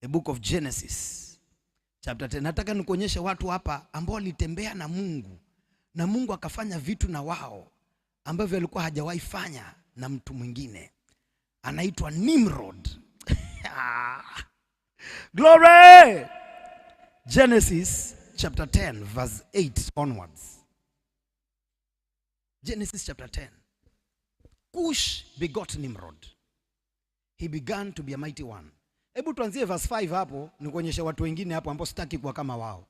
The book of Genesis chapter 10. Nataka nikuonyeshe watu hapa ambao walitembea na Mungu na Mungu akafanya vitu na wao ambavyo alikuwa hajawahi fanya na mtu mwingine. Anaitwa Nimrod. Glory! Genesis chapter 10 verse 8 onwards. Genesis chapter 10. Cush begot Nimrod. He began to be a mighty one. Hebu tuanzie verse 5 hapo, nikuonyeshe watu wengine hapo ambao sitaki kuwa kama wao.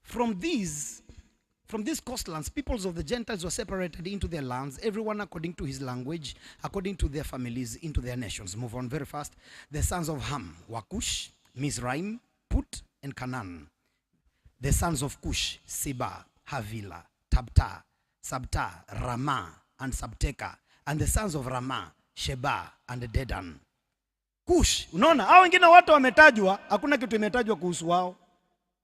From these coastlands, peoples of the Gentiles were separated into their lands, everyone according to his language, according to their families, into their nations. Move on very fast. The sons of Ham were Cush, Mizraim, Put, and Canaan. The sons of Cush, Seba, Havilah, Tabta, Sabta, Ramah, and Sabteka. And the sons of Ramah, Sheba, and Dedan. Cush, unaona hao wengine wote wametajwa, hakuna kitu imetajwa kuhusu wao.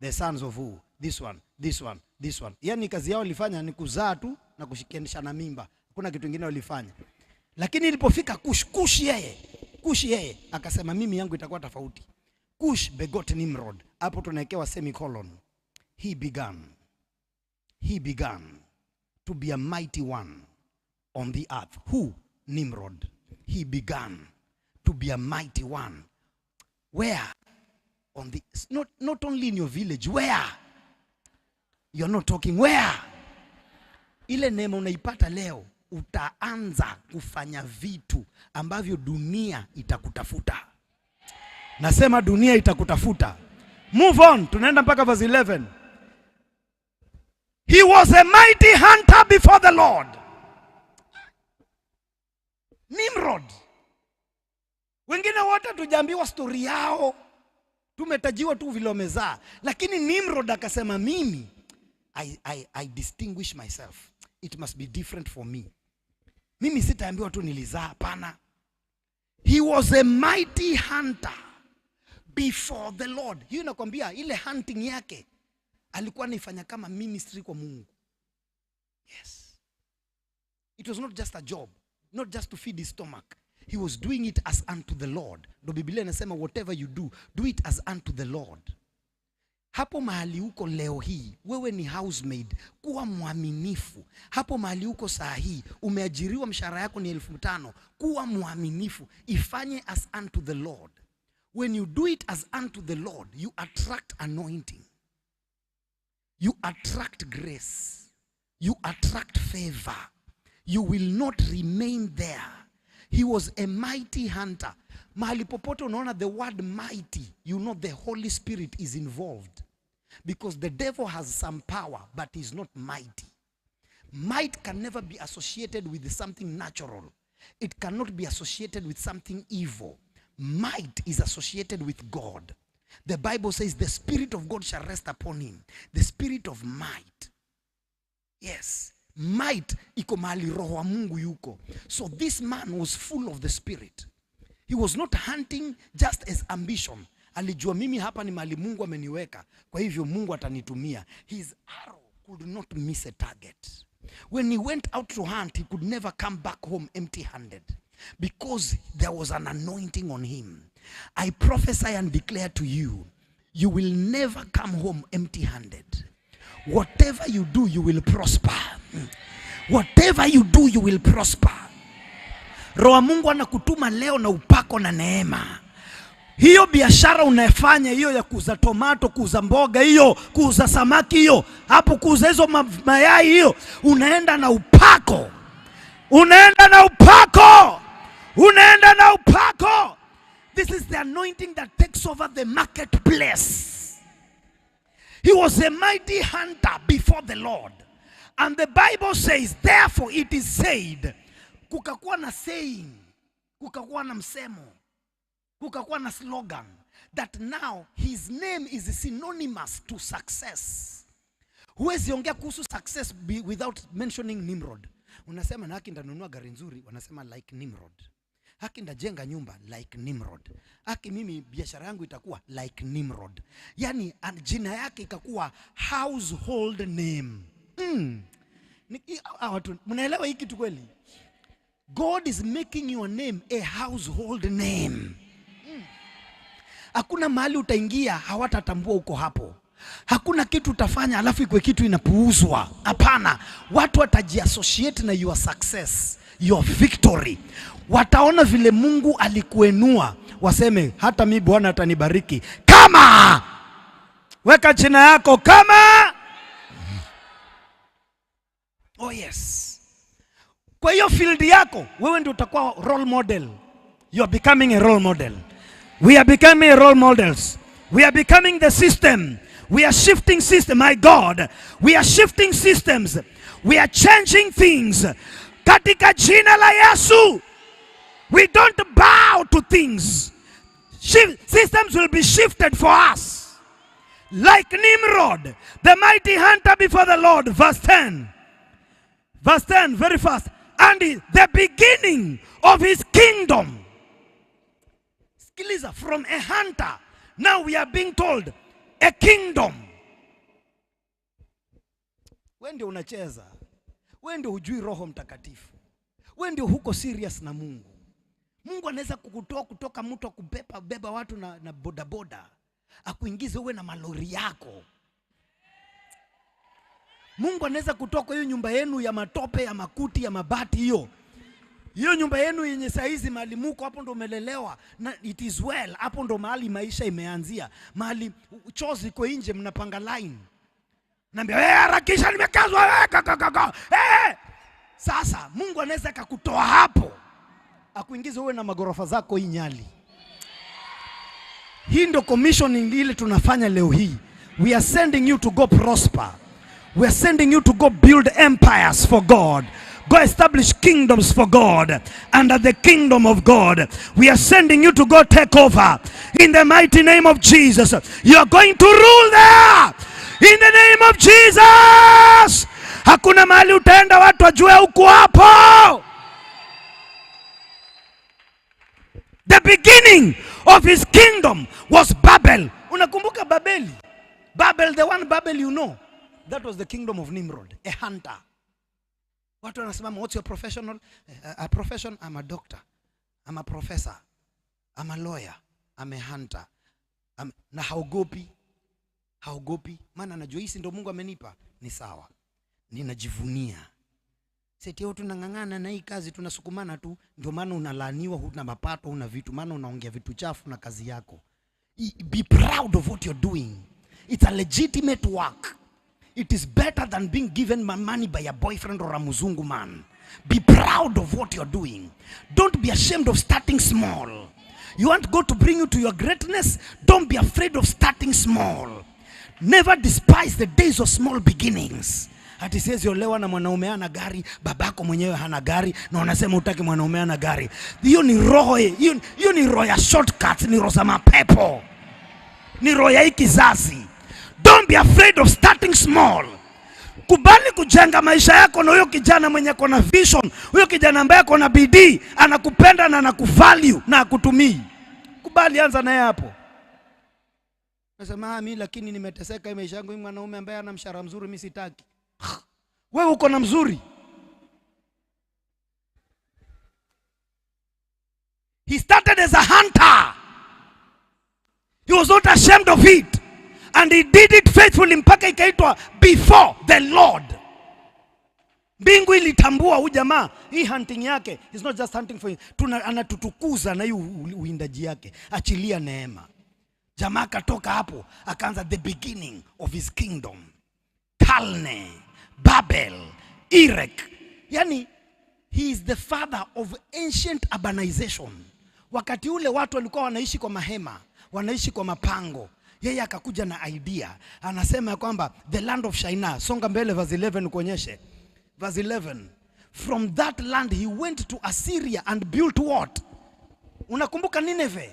The sons of who? This one, this one, this one. Yani kazi yao walifanya ni kuzaa tu na kushikanisha na mimba. Hakuna kitu kingine walifanya. Lakini ilipofika Kush, Kush yeye akasema, "Mimi yangu itakuwa tofauti." Cush begot Nimrod. Hapo tunawekewa semicolon. He began to be a mighty one on the earth. Who? Nimrod. He began to be a mighty one. Where? On the not only in your village. Where? You're not talking. Where? Ile neema unaipata leo, utaanza kufanya vitu ambavyo dunia itakutafuta. Nasema dunia itakutafuta. Move on, tunaenda mpaka verse 11. He was a mighty hunter before the Lord. Nimrod. Wengine wote hatujaambiwa stori yao, tumetajiwa tu vile wamezaa, lakini Nimrod akasema, "Mimi I distinguish myself, it must be different for me. Mimi sitaambiwa tu nilizaa, hapana." He was a mighty hunter before the Lord. Hiyo inakwambia ile hunting yake alikuwa anaifanya kama ministry kwa Mungu. Yes. It was not just a job, not just to feed his stomach. He was doing it as unto the Lord. Ndo Biblia inasema, "Whatever you do, do it as unto the Lord." Hapo mahali uko leo hii, wewe ni housemaid, kuwa mwaminifu. Hapo mahali uko saa hii, umeajiriwa, mshahara yako ni 5,000, kuwa mwaminifu, ifanye as unto the Lord. When you do it as unto the Lord, you attract anointing. You attract grace. You attract favor. You will not remain there. He was a mighty hunter. Mahali popote unaona the word "mighty", you know the Holy Spirit is involved. Because the devil has some power, but he's not mighty. Might can never be associated with something natural. It cannot be associated with something evil. Might is associated with God. The Bible says the Spirit of God shall rest upon him. The spirit of might. Yes. Might iko mahali roho wa Mungu yuko. So this man was full of the Spirit. He was not hunting just as ambition. Alijua, "Mimi hapa ni mahali Mungu ameniweka. Kwa hivyo Mungu atanitumia." His arrow could not miss a target. When he went out to hunt, he could never come back home empty-handed because there was an anointing on him. I prophesy and declare to you, you will never come home empty-handed. Whatever you do, you will prosper. Whatever you do, you will prosper. Roho wa Mungu anakutuma leo na upako na neema. Hiyo biashara unayofanya hiyo ya kuuza tomato, kuuza mboga hiyo, kuuza samaki hiyo, hapo kuuza hizo mayai hiyo, unaenda na upako, unaenda na upako, unaenda na upako. This is the anointing that takes over the marketplace. He was a mighty hunter before the Lord. And the Bible says, therefore it is said, kukakuwa na saying, kukakuwa na msemo, kukakuwa na slogan that now his name is synonymous to success. Huwezi ongea kuhusu success without mentioning Nimrod. Unasema na haki ndanunua gari nzuri, wanasema like Nimrod. Haki ndajenga nyumba, like Nimrod. Haki mimi biashara yangu itakuwa like Nimrod. Yani jina yake ikakuwa household name. Watu mnaelewa hii kitu kweli? God is making your name a household name. Hakuna mahali utaingia hawatatambua uko hapo. Hakuna kitu utafanya alafu ikwe kitu inapuuzwa. Hapana, watu watajiassociate na your success, your victory. Wataona vile Mungu alikuinua, waseme hata mi Bwana atanibariki. Kama weka jina yako kama. Oh yes. Kwa hiyo field yako wewe ndio utakuwa role model. You are becoming a role model. We are becoming role models. We are becoming the system. We are shifting system, my God. We are shifting systems. We are changing things. Katika jina la Yesu. We don't bow to things. Systems will be shifted for us. Like Nimrod, the mighty hunter before the Lord. Verse 10. Verse 10, very fast. And the beginning of his kingdom. Sikiliza, from a hunter, now we are being told a kingdom. Wewe ndio unacheza. Wewe ndio hujui Roho Mtakatifu. Wewe ndio huko serious na Mungu. Mungu anaweza kukutoa kutoka mtu akubeba beba watu na bodaboda, akuingize uwe na malori yako. Mungu anaweza kutoa kwa hiyo nyumba yenu ya matope, ya makuti, ya mabati hiyo. Hiyo nyumba yenu yenye saizi mahali muko hapo ndo umelelewa na it is well, hapo ndo mahali maisha imeanzia. Mahali choo ziko nje mnapanga line. Naambia hey, harakisha nimekazwa hey. Sasa Mungu anaweza akakutoa hapo akuingize uwe na magorofa zako hii Nyali. Hii ndo commissioning ile tunafanya leo hii. We are sending you to go prosper. We are sending you to go build empires for God. Go establish kingdoms for God. Under the kingdom of God. We are sending you to go take over. In the mighty name of Jesus. You are going to rule there. In the name of Jesus. Hakuna mahali utaenda watu wajue uko hapo. The beginning of his kingdom was Babel. Unakumbuka Babeli? Babel, the one Babel you know. That was the kingdom of Nimrod, a hunter. Watu wanasimama, what's your professional? A profession, I'm a doctor. I'm a professor. I'm a lawyer. I'm a hunter. Na haogopi. Haogopi. Maana anajua hii ndio Mungu amenipa. Ni sawa. Ninajivunia. Seti yote tunang'ang'ana na hii kazi, tunasukumana tu. Ndio maana unalaaniwa, huna mapato, huna vitu. Maana unaongea vitu chafu na kazi yako. Be proud of what you're doing. It's a legitimate work. It is better than being given money by a boyfriend or a muzungu man. Be proud of what you're doing. Don't be ashamed of starting small. You want God to bring you to your greatness? Don't be afraid of starting small. Never despise the days of small beginnings. Ati siwezi olewa na mwanaume hana gari, babako mwenyewe hana gari, na unasema hutaki mwanaume hana gari. Hiyo ni roho, hiyo ni roho ya shortcuts, ni roho za mapepo. Ni roho ya kizazi. Don't be afraid of starting small. Kubali kujenga maisha yako na huyo kijana mwenye ako na vision, huyo kijana ambaye ako na bidii, anakupenda na anakuvalue na akutumii. Kubali, anza naye hapo. Nasema mimi lakini nimeteseka maisha yangu, mimi mwanaume ambaye ana mshahara mzuri mimi sitaki. Wewe uko na mzuri. He started as a hunter. He was not ashamed of it. And he did it faithfully mpaka ikaitwa before the Lord. Mbingu ilitambua huyu jamaa, hii hunting yake, he's not just hunting for him. Anatutukuza na hii uwindaji yake. Achilia neema. Jamaa katoka hapo, akaanza the beginning of his kingdom. Kalne, Babel, Erech. Yani, he is the father of ancient urbanization. Wakati ule watu walikuwa wanaishi kwa mahema, wanaishi kwa mapango. Yeye akakuja na idea. Anasema kwamba the land of Shinar. Songa mbele verse 11 kuonyeshe. Verse 11. From that land he went to Assyria and built what? Unakumbuka Nineveh?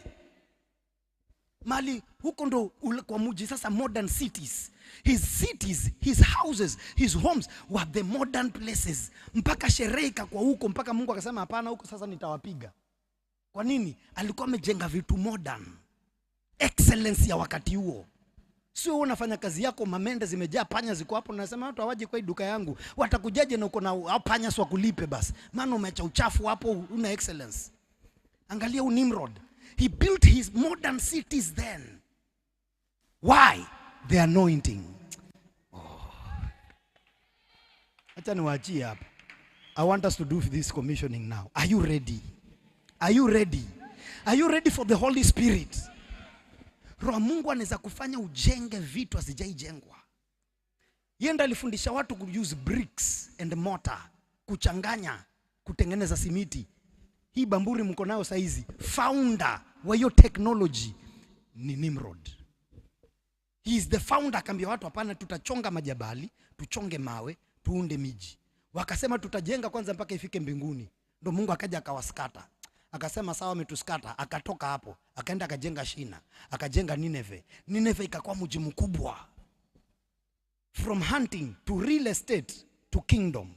Mali huko ndo kwa mji sasa, modern cities. His cities, his houses, his homes were the modern places. Mpaka sherehe kwa huko, mpaka Mungu akasema hapana, huko sasa nitawapiga. Kwa nini? Alikuwa amejenga vitu modern. Excellence ya wakati huo. Sio wewe unafanya kazi yako, mamende zimejaa, panya ziko hapo, unasema watu hawaje kwa duka yangu. Watakujaje na uko na panya sio kulipe basi? Maana umeacha uchafu hapo, una excellence. Angalia huyu Nimrod. He built his modern cities then. Why? The anointing. Oh. Acha niwaachie hapa. I want us to do this commissioning now. Are you ready? Are you ready? Are you ready for the Holy Spirit? Roho Mungu anaweza kufanya ujenge vitu hazijaijengwa. Yeye ndiye alifundisha watu ku use bricks and mortar, kuchanganya, kutengeneza simiti. Hii Bamburi mko nayo saizi, founder wa hiyo technology ni Nimrod. He is the founder. Akaambia watu hapana, tutachonga majabali, tuchonge mawe, tuunde miji. Wakasema tutajenga kwanza mpaka ifike mbinguni. Ndo Mungu akaja akawaskata. Akasema sawa, ametuskata. Akatoka hapo, akaenda akajenga Shina, akajenga Nineve. Nineve ikakuwa mji mkubwa. From hunting to real estate to kingdom.